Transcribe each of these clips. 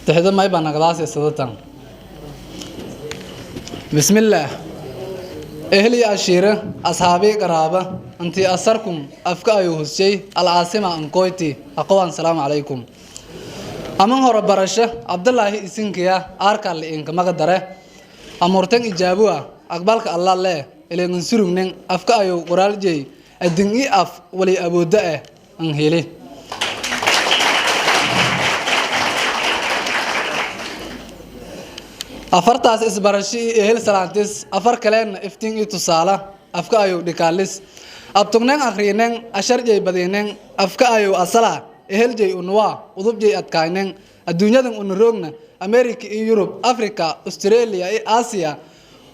Tixda mayba nagdaasi sidatan. Bismillaah. Ehli ashiire, asxaabi, qaraaba, intii asarkum afka ayuu husjay alcaasima ankoyti aqowan, salaamu calaykum. Aman hore barasho Cabdulaahi isinkiya aarka liinka magadare amurtan ijaabuwa aqbalka Allah le ileen surugnen afka ayuu qoraaljey adin i af wali abooda an heli. Afartaas isbarashi iyo ehel salaantis, afar kalena iftiin iyo tusaale afka ayuu dhikaalis abtugnen akhrinen asharjey badinen afka ayuu asala eheljey unwaa udubjey adkaynen adduunyadan una roogna America iyo Yurub, Africa, Australia iyo Aasiya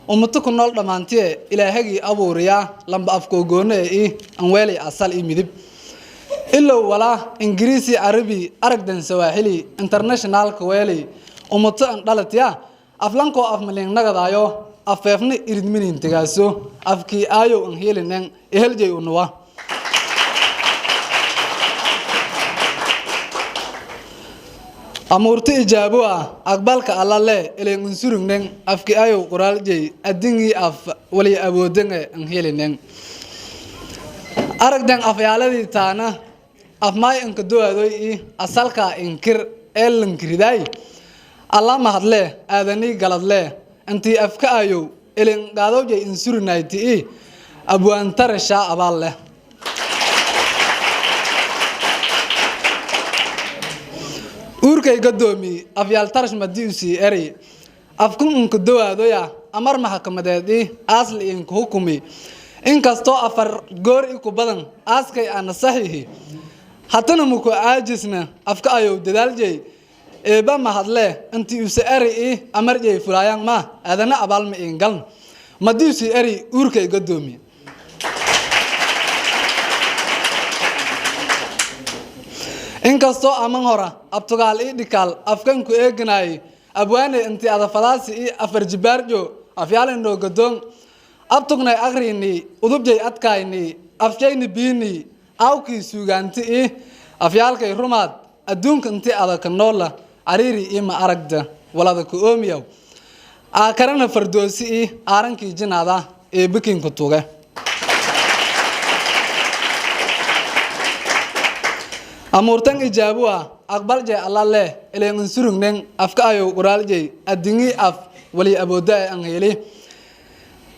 ummato ku nool dhammaantiye ilaahagii abuuriyaa lamba afkoogoone i anweelay asal iyo midib ilow walaa Ingiriisi, Carabi, aragdan Sawaaxili internationalka weelay ummato an dhalatiya aflankoo afmaliin-nagadaayo afeefna iridminiintigaaso afkii aayow an heelinen eheljey unuwa. Amuurto ijaabo ah aqbalka Alla le ileen unsurugnen afkii ayow qoraaljey adingii af wali awoodenge an helinen aragdan afyaaladii taana afmaay inka do'aadoy i asalkaa inkir ee lankiridaay. Alla mahadle aadanii galadle intii afka ayow ilin gaadowjay insurinayti i abwaantarashaa abaal leh. Uurkay gadoomi afyaal tarash madii usii eri afkun inka dowaadoya amar maxkamadeed i aasli inka hukumi inkastoo afar goor i ku badan aaskay ana saxiixi hatana muku aajisna afka ayow dadaaljey eeba mahadle intii use eri i amarjey fulaayaan ma aadana abaalma iingaln madii usii eri uurkay gadoomi. Inkastoo aman hora abtugaal ii dhikaal afkanku eeganaayay abwaaney intii adafadaasi ii afar jibaarjo afyaalinoo gadoon abtugnay akrinii udubjay adkaynii afjayni biinii aawkii suugaanti ii afyaalkay rumaad adduunka intii adaka noola cariiri ii ma aragda walada ku oomiyow aakarana fardoosi ii aarankii jinaada ee bikiinku tuge. Amuurtan ijaabuwa aqbaljay Alla leh ileen insurugnen afka ayow qoraaljey adingii af wali abooda ee an heli.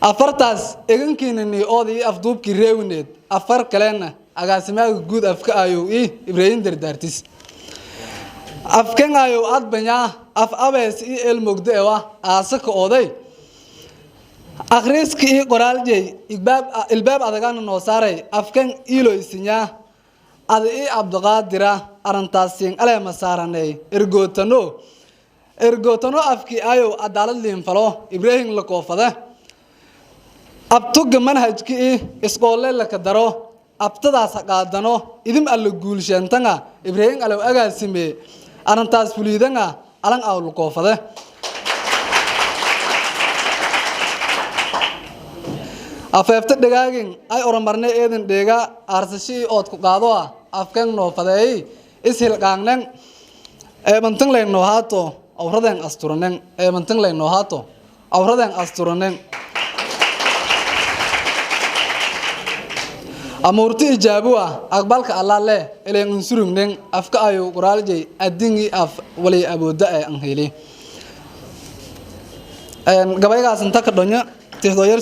Afartaas egankiinani oodii afduubkii reewineed, afar kalena agaasimaaga guud afka ayow ii Ibraahim dardaartis. Afkan ayow adbanyaa af abees ii eelmogdo ewa aasaka ooday akhriiska ii qoraaljey ilbaab adagana noo saaray afkan iiloysinyaa ada ii Cabdiqaadira arintaasiin aleema saaranay ergootano ergootano afkii ayow cadaalad liinfalo Ibraahim la koofade abtuga manhajki i isqoolle laka daro abtadaas qaadano idim alla guulsheentanga Ibraahim alow agaasime arintaas fuliidanga alan aw la koofade. Afeefta dhagaagin ay oromarnay eedan dheega aarsashii ood ku qaado ah afkan noo fadeey ishilqaangnen eebantan laynoo haato awradeen asturanen eebantan laynoo haato awradeen asturanen. Amuurto ijaabuwa aqbalka Alla leh ileen unsurugnen afka ayuu qoraaljey adingii af wali abooda ee an heli. Gabaygaas inta ka dhonyo tixdoo yar.